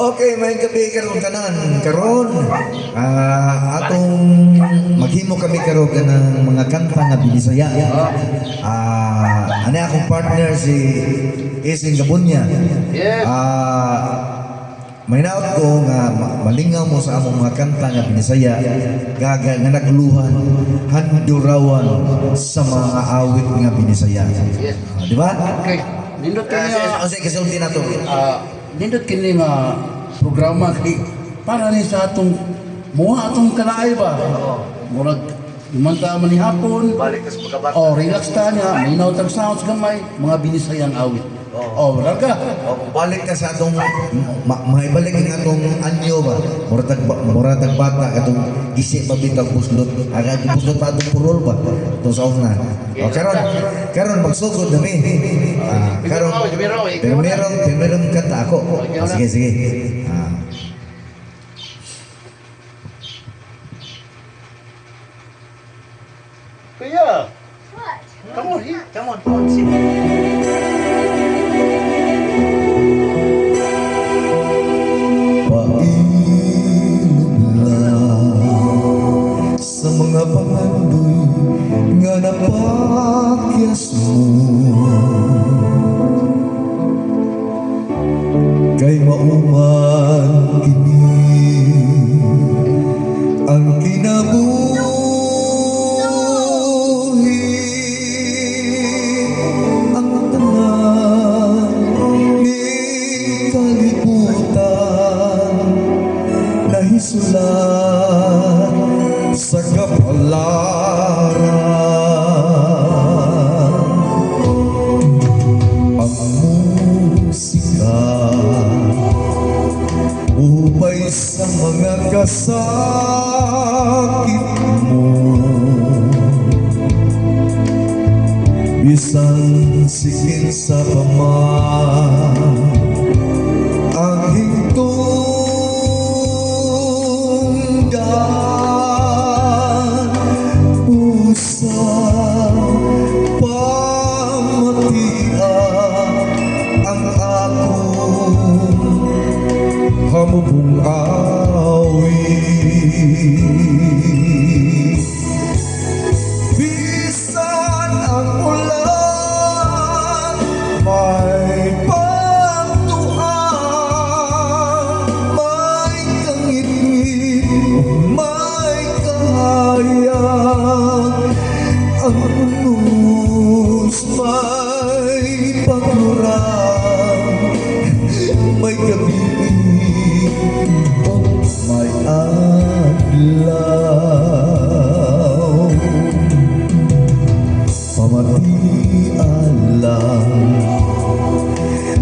Okay, may gabi karon tanan. Karon, atong maghimo kami karon kanang mga kanta nga binisaya. Ani akong partner si Ising Gabunya. Yes. May naot ko nga malingaw mo sa among mga kanta nga binisaya nga, nga nagluhan handurawan sa mga awit nga binisaya. Yes. Di ba? Okay. Nindot kini nga Unsay kasulti nato? Nindot kini nga programa kay para ni sa atong muha atong kanaay ba. Murag dumanta man ni hapon. Balik ka sa pagkabata. Oh, relax ta niya, minaw tag sounds gamay, mga binisayang awit. Oh, raga. O, balik ka sa atong maibalik ang atong anyo ba. Murag bata atong gisi ba bitag buslot. Aga buslot pa atong purol ba. Itong sa una. O karon karon magsugod na mi. Karon primerong kanta ako. Sige sige. Kuya, What? Come on here. Come on, come on, sit. Pailog lang sa mga pangandoy nga napakyas mo, kay mauman kini ang kinabuhi, ang tanan ni kalibutan nahisulat sa kapalaran. Ang musika upay sa mga kasakit mo, bisan sikin sa paman ang hingtungdan, usa pamatia ang akong hamubong awit. Bisan ang ulan may pagtuan, may kangitngit, may kahayag, ang unos may paglurang, may gabi o may adlaw. Pamatian lang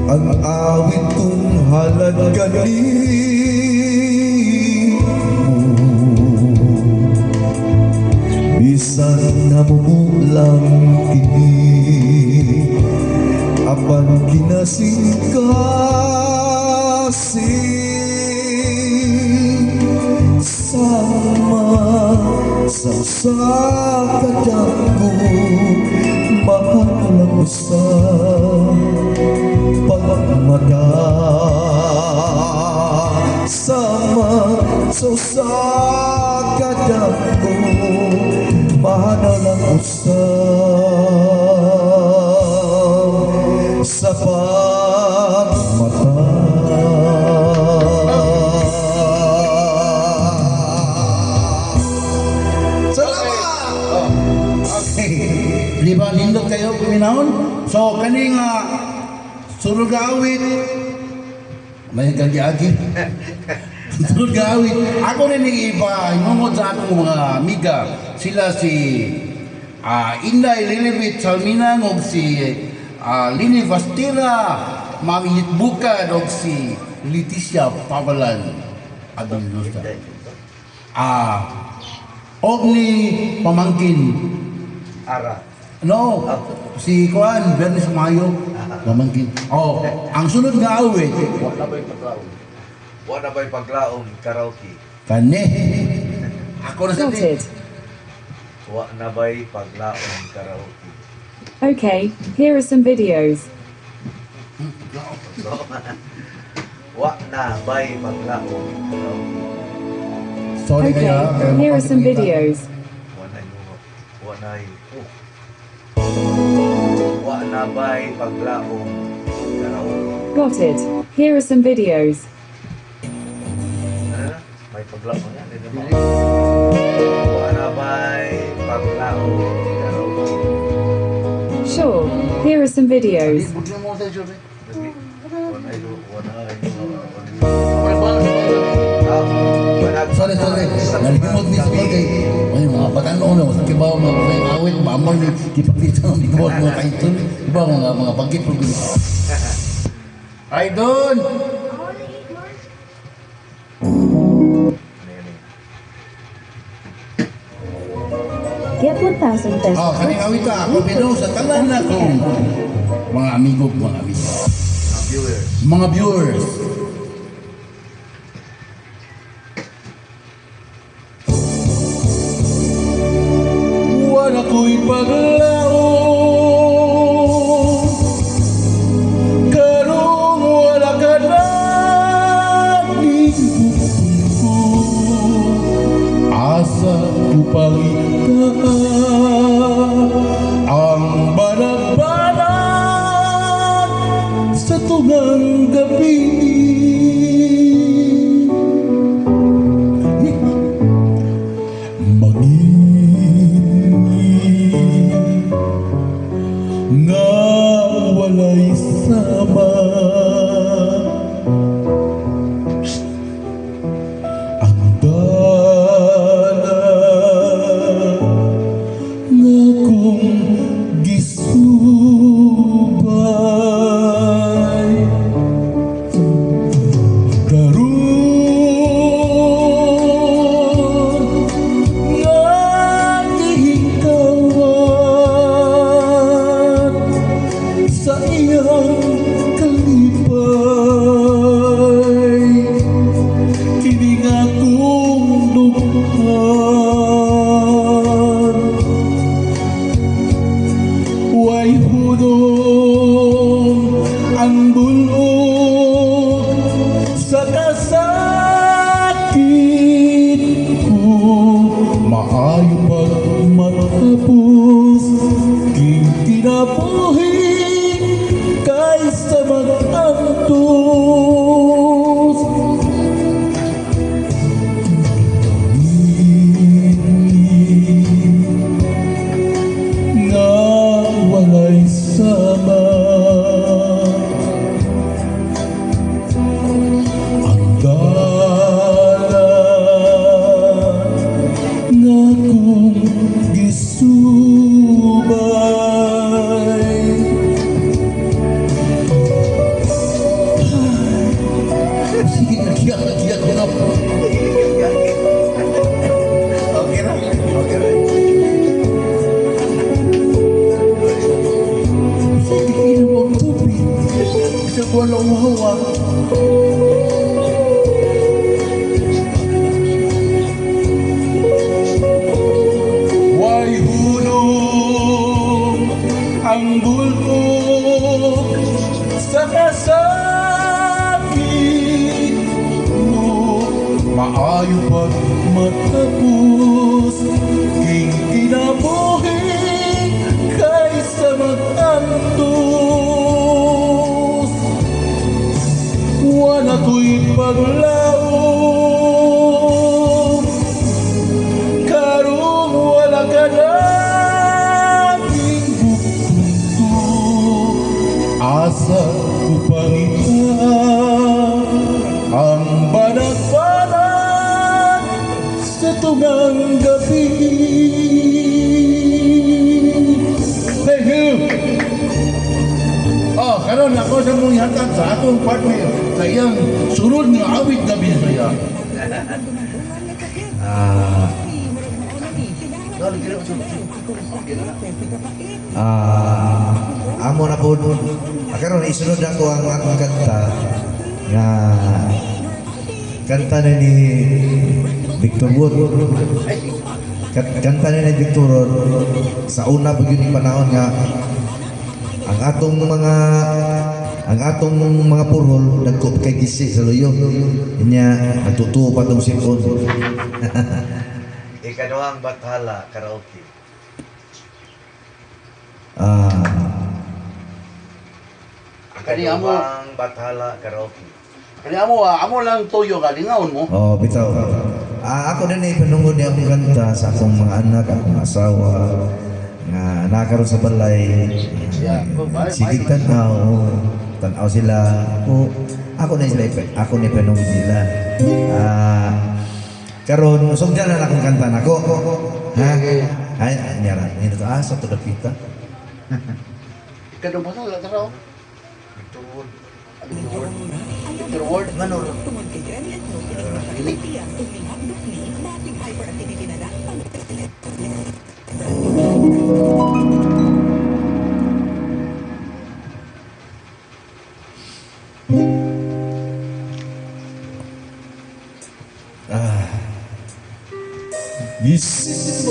ang awit kong halad kanimo, bisan namumulang kini, apan kinasingkasing sama sa usa ka dako, mahal sa pagmata, sama sa usa ka dako, mahal lang usab sa pagmata. Salamat! Okay. Di ba nindot kayo kuminahon? So kani nga sulod nga awit may kagi-agi. Sulod nga awit. Ako rin ni iba inungod sa akong mga amiga. Sila si Inday Lilibit Salminang og si Lini Bastira, Mami Bukad og si Leticia Pavalan Adonosa. Og ni pamangkin Ara. No, si Kuan, Bernie Sumayo, pamangkin. Oh, ang sunod nga awit, Wa na ba'y paglaom? Wa na ba'y paglaom karaoke? Kani. Ako na sa Got it. Wa na ba'y paglaom karaoke? Okay, here are some videos. Wa na bay paglaom. Karaoke. Sorry Okay, kaya. Kaya here are some mapagkita. Videos. Wa na wa na oh. Wa na bay paglaom. Karaoke. Got it. Here are some videos. Ano na? May paglaom yan. Hindi naman. Wa na bay paglaom. Karaoke. Sure, here are some videos. Buti mo sa iyo, eh. Lagi. Wa na wa na Wala ba? Ah, wa Sorry, sorry. Nalimot ni sa kay. Ay, mga batan-on na, sa kibaw mga mga awit, mamang ni kipakita ng kibaw mga title. Iba mga mga bagit po. Ay, doon! Ano yan eh? Get 1,000 pesos. Oh, kaning awit ka. Ako bino sa tanan na kong mga amigo, mga amigo. Mga viewers. Mga viewers. Wala ko'y paglaom, karong wala ka na ko. Asa ko pangita ang banag-banag sa tungang gabi? Mangingit nga walay sama ang dala nga kong gisubay. Karon nga gihikawan sa iyang kalipay, kini nga akong dughan. Way hunong ang bulok sa kasakit ko. Maayo pag matapos king kinabuhi kaysa mag-antos. Ngiti nga walay sama ang dala nga kong gisubay. Sige, nagiyak, nagiyak ko na. Okay na. Okay na. Sige, inom ang tubig. Sa walang hawa. Way hunong ang bulok sa kasakit mo. Maayo pag matapos king kinabuhi kaysa mag-antos. Wala ko'y paglaom karong wala ka na ko. Asa ko pangita ang banag-banag sa tungang gabi? Thank you! Oh, karon ako sa mong ihatag sa atong partner sa iyang sunod nga awit na Bisaya. Amo na po karon isunod ako ang akong kanta nga kanta na ni Victor Wood. Kanta na ni Victor Wood sa una pa gyud ni panahon nga ang atong mga Ang atong mga purol dagko kay gisi sa luyo. Inya nagtutuo pa tong sipon. Ikaduhang Bathala karaoke. Ah, Kani amo. Ikaduhang Bathala karaoke. Kani amo ah, amo lang tuyo ka lingaon mo. Oh, bitaw. Ah, ako din ay panungod ni akong kanta sa akong mga anak, akong asawa nga nakaroon sa balay. Yeah. Sige tanaw, tanaw sila. Ako, ako na sila, ako ni panungod nila. Ah, karon sugdan na akong kanta nako. Ha? Ay, nyara, nito ah, sa to dapita. Ikaduhang Bathala karaoke. Victor Wood. Victor Ward. Ngano? Ah. Gisim.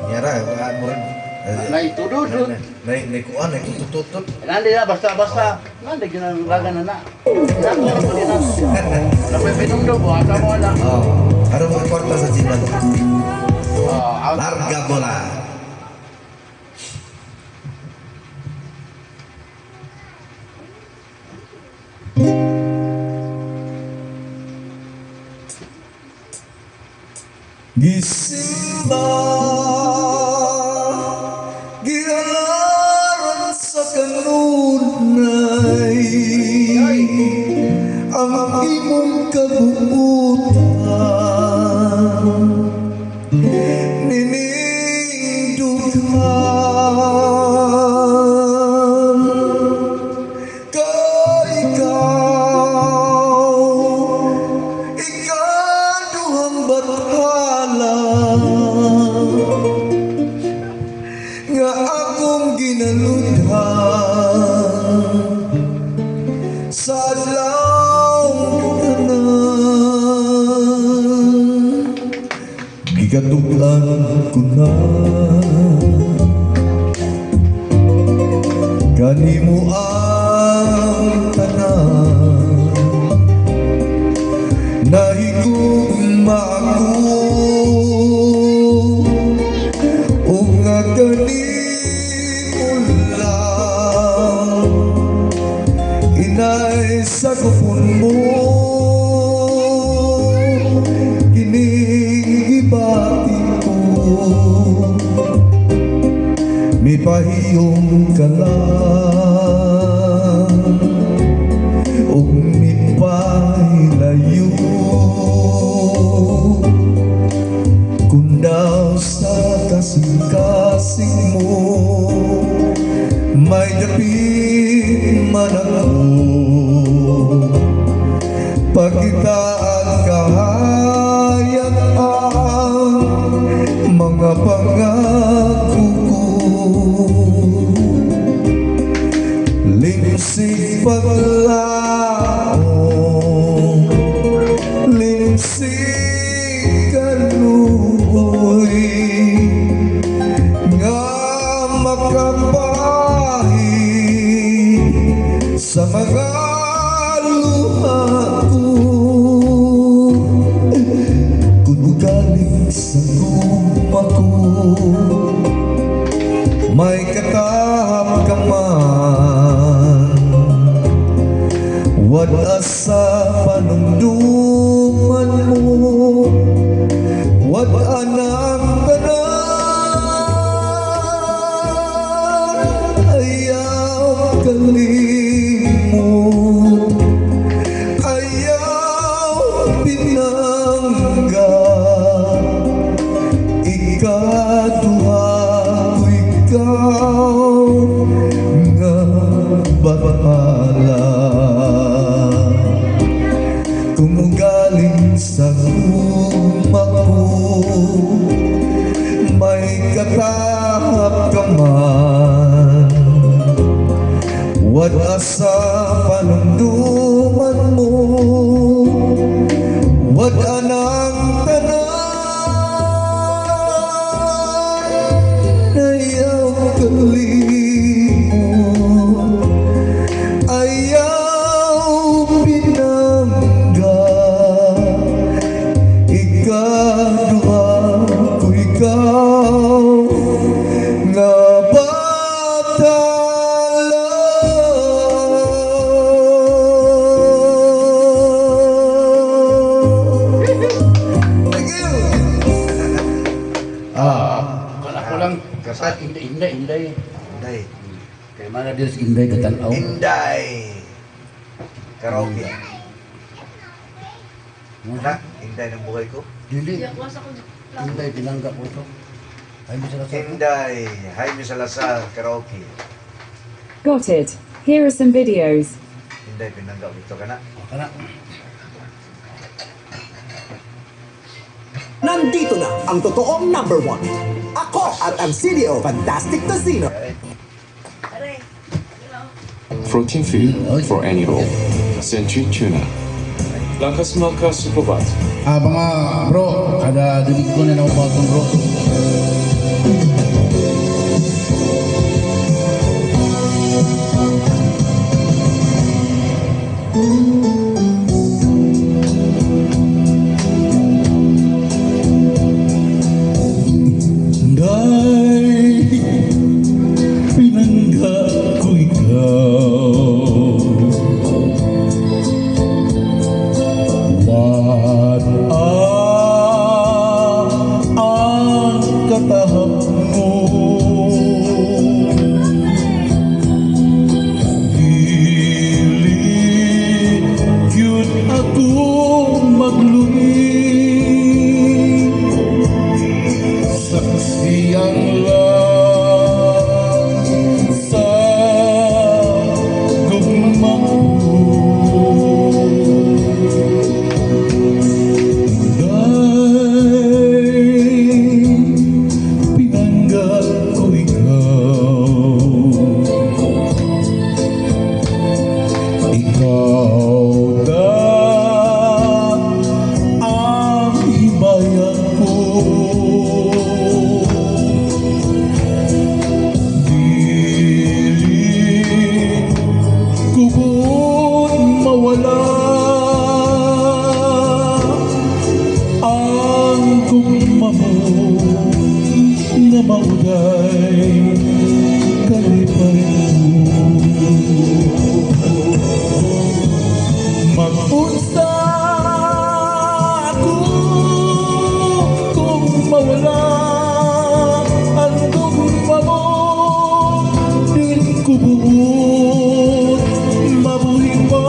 Nyara, ah, murag Nay tududot. Nay, nay kuan, nay tututut. Nandi na basta basta. Nandi ginalaga na na. Wala pa pinumdum mo, asa mo wala. Oh, aron mga kwarta sa sila. Ah, out. Larga bola. Gisimba gialaran sa kanunay ang imong kabuutan nining dughan kay ikaw ikaduhang bathala nga akong ginaludhan sa adlaw tanan gigaduglan ko na kanimo ang tanan nahigugma ako ug nga kanimo lang inay sa kupon mo kining gibati ko mipahiyom ka lang ug mipahilayo kun daw sa kasing-kasing mo may dapit man ako pagkita ang kahayag ang mga pangako ko limsig paglaom limsig kaluoy nga makapahi sa mga luha ko kung ugaling sa gugma ko may katahap ka man wala sa panumduman mo wala ng tanan ayaw kalimot ayaw pinangga ikaduha ko ikaw nga bathala kung galing sa gugma ko. Inday, Inday. Inday. Kay mana diri si Inday katanaw. Inday. Karaoke. Ana, Inday ng buhay ko. Dili. Inday pinangga ko to. Ay mo sila sa. Inday. Jaime Salazar, karaoke. Got it. Here are some videos. Inday, pinangga ko ito ka na. Kana. Nandito na ang totoong number one. Ako at ang CDO Fantastic Tocino. Protein food for any role. Century Tuna. Lakas Malka Superbat. Ah, mga bro, kada dinig ko na ako batong bro. Day, pinangga ko ikaw. What ang katahap mo? Dili gyud ako magluhi. Saksiyan lang sa gugma ko. Inday, pinangga ko ikaw. Ikaw na ang himaya ko. Dili ko buot mawala ang gugma mo na mauday kalipay ko. Mag-unsa ako kung mawala ang gugma mo? Di ko buot mabuhi pa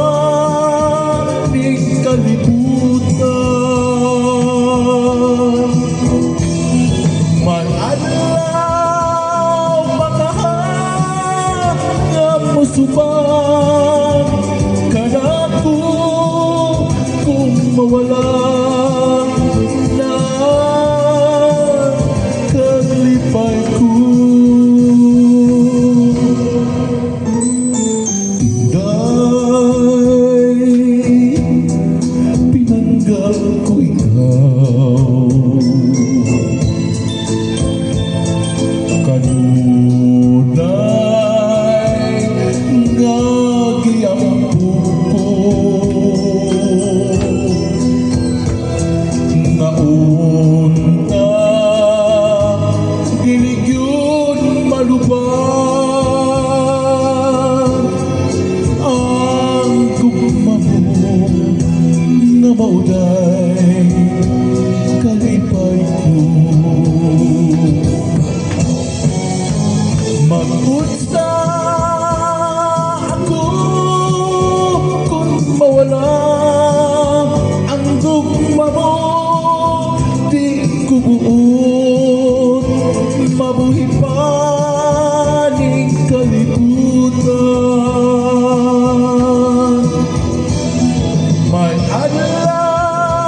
ning kalibutan. May adlaw baka nga mosubang kanako kung mawala na kalipay ko. Inday, pinangga ko ikaw. Kanunay nga giampo ko nga unta dili gyud malubad ang gugma mo nga mauday kalipay ko. Mag-unsa ako kung mawala ang gugma mo? Di ko buot mabuhi pa ning kalibutan. May adlaw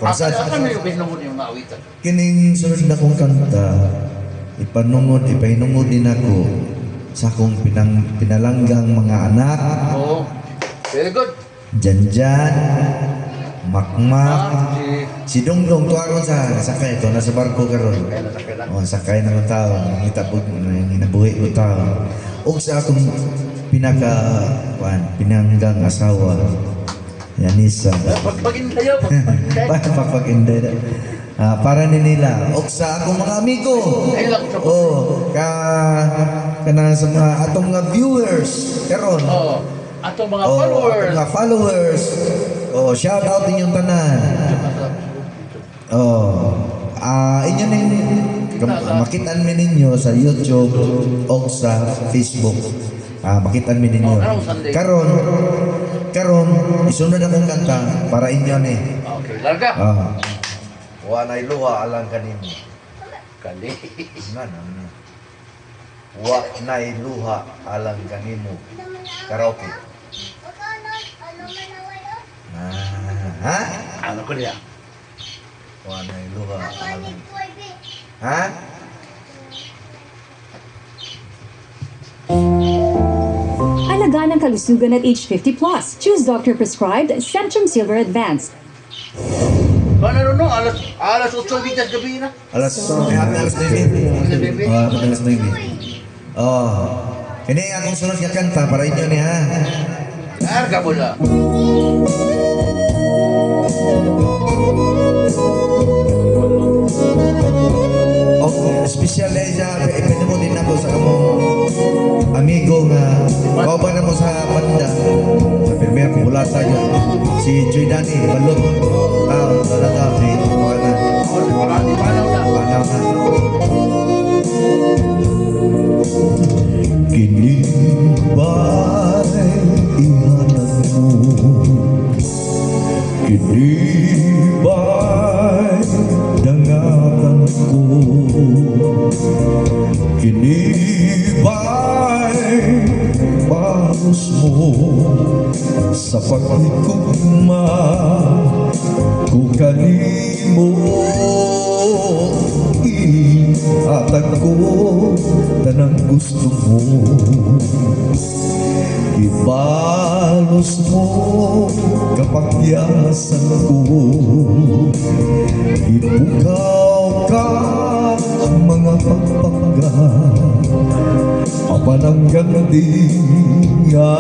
Pagsad. Asa man yung pinungod yung mga awitan? Kining sunod na kong kanta, ipanungod, ipahinungod din ako sa akong pinalanggang mga anak. Oo. Very good. Janjan, Makmak, Ah, si si Dongdong tuwaron sa sakay ito, nasa barko karon. Kaya nasakay na. Oh, sakay na ng tao, nangita po, nanginabuhi ko tao. O sa akong pinaka, kuan, pinanggang asawa, Yanisa. Pagpagin tayo, pagpagin. Pagpag-inday. Ah, para ni nila. O sa akong mga amigo. Ay, lang sa- Oh, kana sa mga atong mga viewers karon. Oo. Atong mga Oh, followers. atong mga followers. Oh, shout out inyong tanan. Oh, ah, inyo ning makitaan mi ninyo sa YouTube o sa Facebook. Ah, makitaan mi ninyo. Oh, karong Sunday. Karon, karon isunod akong kanta para inyo ni. Okay, larga. Ah. Wa na'y luha alang kanimo. Kali. Nga na na. Wa na'y luha alang kanimo. Karaoke. Ah, ha? Ano ko niya? Wa na'y luha alang. Ha? Alagaan ang kalusugan at age 50 plus. Choose doctor prescribed Centrum Silver Advanced. Ano no, alas 8 bitas gabi na. Alas, eh, alas 9. Oh, alas 9. Oh. Kini akong sunod nga kanta para inyo ni ha. Larga mo na. Oh, special eh siya, ipinamo din ako sa among amigo nga kauban na mo sa banda sa Premier Bulata yun. Si Joy Danny, balot. Tao, tao, tao, si mga na. Parati panaw na. Panaw na. Kini ba'y ihatag mo? Kini ba'y dangatan ko? Kini ba'y paros mo sa paghigugma ko kanimo? Ihatag ko tanang gusto mo, ibalos mo kapakyasan ko, ipukaw ka mga pagpangga, apan ang ganti nga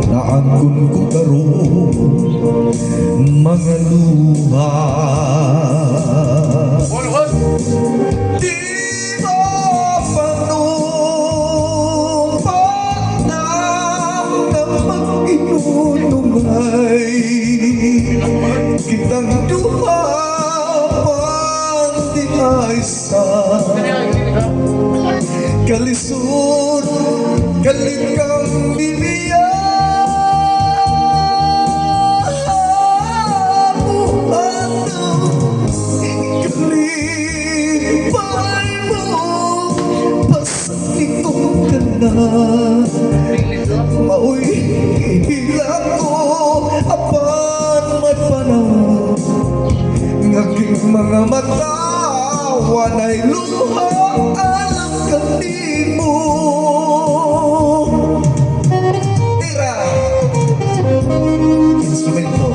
naangkon ko karon mga luha. Ulhot. Di ba panumpat na mag-inunungay kitang duha pandi ay sa kalisod kalit kang bibiya kalipay mo pasakitong ka na maoy hila ko apan may panahon ngaking mga mata wanay luha alang kanimo. Tira! Instrumento.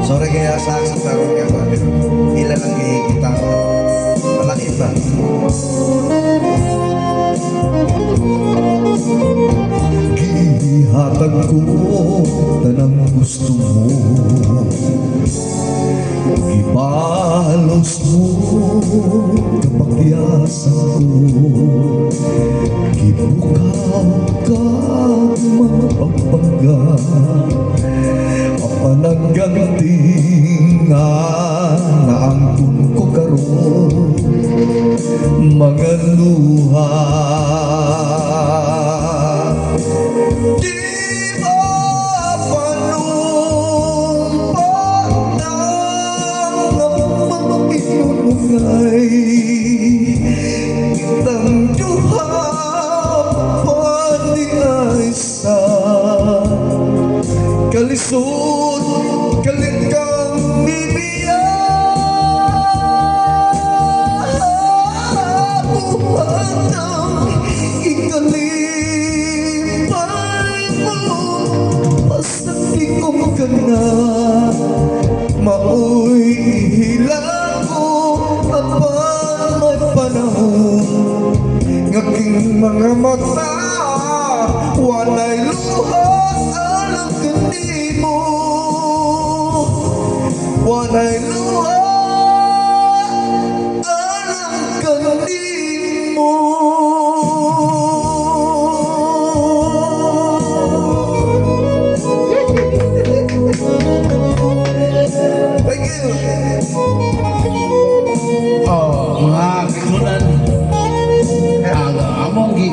Sorry kaya sa sa karon kaya pero ila lang kay kita. Malaki ba? Gihatag ko tanang gusto mo, ibalos mo kapakyasan ko, gibukaw ka mga pagpangga, apan ang ganti nga naangkon ko karon mga luha. Di ba panumpat na mag-inunungay kitang duha pa. pagbibiya. Buhatang ikalipay mo, pasakti kong ka na, maoy ihila ko apan may panahon ngaking mga mata walay luha alang kanimo, walay luha alang kanimo. Thank you. Oh, mga kasunan. Ah, among gi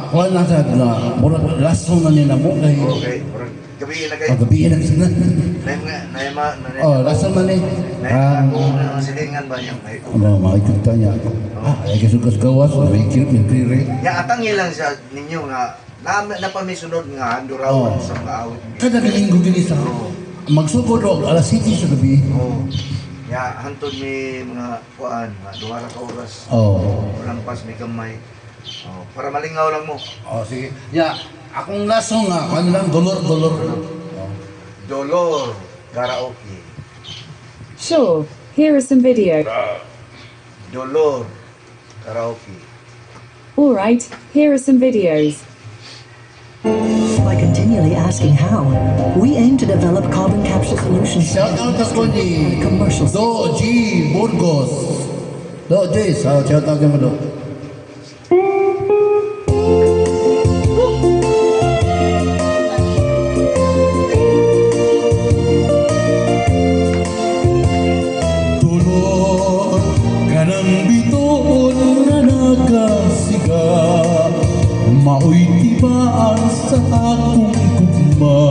kuan na sa na murag last song na nila mo kay Okay, murag gabi na kay. Oh, gabi na kasi na. Nay mga nay ma nay. Oh, last song na ni. Nay Ah, ako ang silingan ba niya may. Ano, makikita niya. Ah, ay kasugas gawas, may kirip, may kiri. Ya atang ilang sa ninyo nga na napamisunod nga handurawan Oh. sa mga awit. Kada linggo gini sa magsugod og alas 7 sa gabi. Oh. Ya hantod mi mga kuan, mga 2 ra ka oras. Oh. Lampas mi gamay. Oh, para malingaw lang mo. Oh, sige. Ya, akong last song nga, ano lang, Dolor, Dolor. Oh. Dolor karaoke. Sure, here are some video. Dolor karaoke. All right, here are some videos. By continually asking how, we aim to develop carbon capture solutions Shout out ako ni on a commercial Do G Burgos. Do G, so shout out mo Do. Dolor kanang bituon nga nakasiga, maoy tibaan sa akong gugma,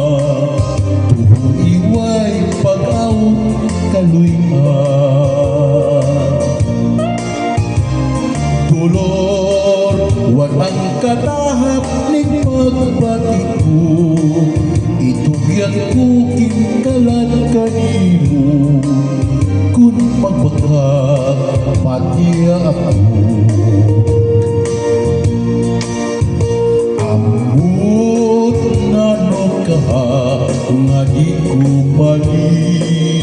tuho iway pag-aw kaluy-an. Dolor, walang katahap ning pagbati ko, itugyan ko kinkalan kanimo, kun magbakak patiya ako. Ambot ngano ka nga di ko malimot,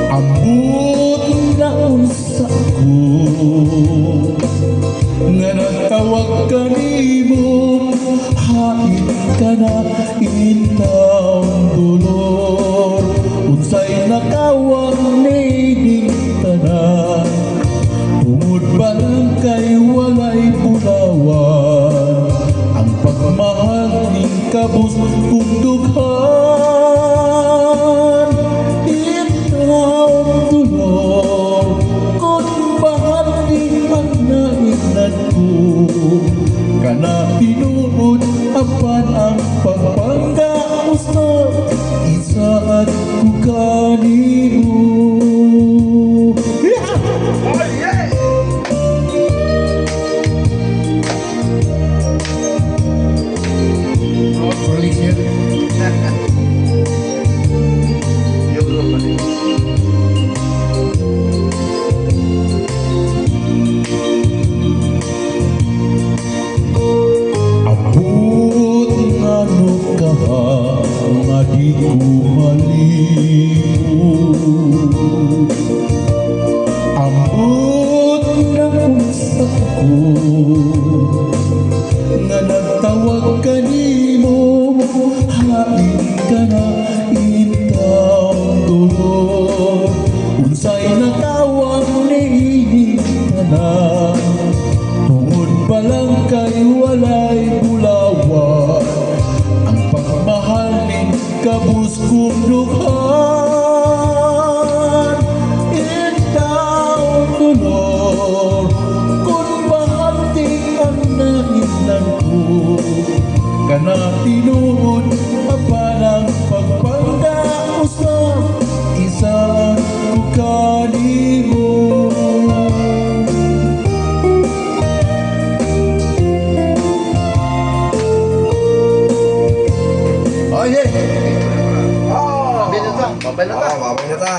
ambot na unsa ko nga nagtawag kanimo, hain ka na intawon. Dolor, unsay nakawang nining tanan, tungod ba lang kay walay bulawan ang pagmahal ning kabus kong dughan? Intawon dolor, kung bahandi ang naingnan ko kana tinuod, apan ang pagpangga usab isaad ko kanimo. Yeah! Oh yeah! Release yun. Euro pa din. Ambot ngano ka nga di ko malimot, ambot na unsa ko nga nagtawag kanimo, hain ka na intawon. Dolor, unsay nakawang niini tanan, tungod pa lang kay walay bulawan ang pagmahal ning kabus kong dughan? Intawon dolor, kung bahandi ang naingnan ko kana tinuod, apan ang pagpangga usab isaad ko kanimo. Oh yeah. Babay na ta. Oh, babay na ta.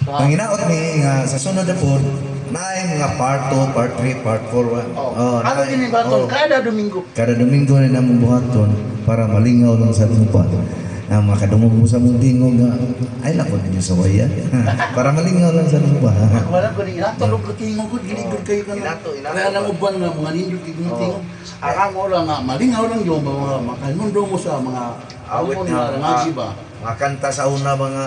Ang hinaot ni nga sa sunod na po, naay mga part 2, part 3, part 4. Oh. Ano din ba Oh. kada Domingo? Kada Domingo na namong buhaton para malingaw lang sa lupa. Na makadungog mo sa mong tingog nga, ay lako ninyo sa waya. Para malingaw lang sa lupa. Wala ko ni inato og tingog ko dili gud kayo kana. Inato, inato. Kaya nang uban nga mga nindot kay mga tingog. Ang mo lang nga malingaw lang yung mga makamundo mo sa mga Awit awit nga, nga rangagi ba. Mga kanta sa una mga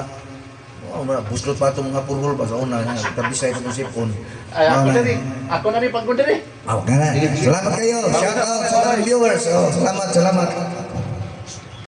oh, mga buslot pa itong mga purhol pa sa una. Tabisay itong sipon. Ay, ako na rin. Ako na rin pag diri. Ah, wag ka na. Salamat kayo. Shout out sa mga viewers. Oh, salamat, salamat.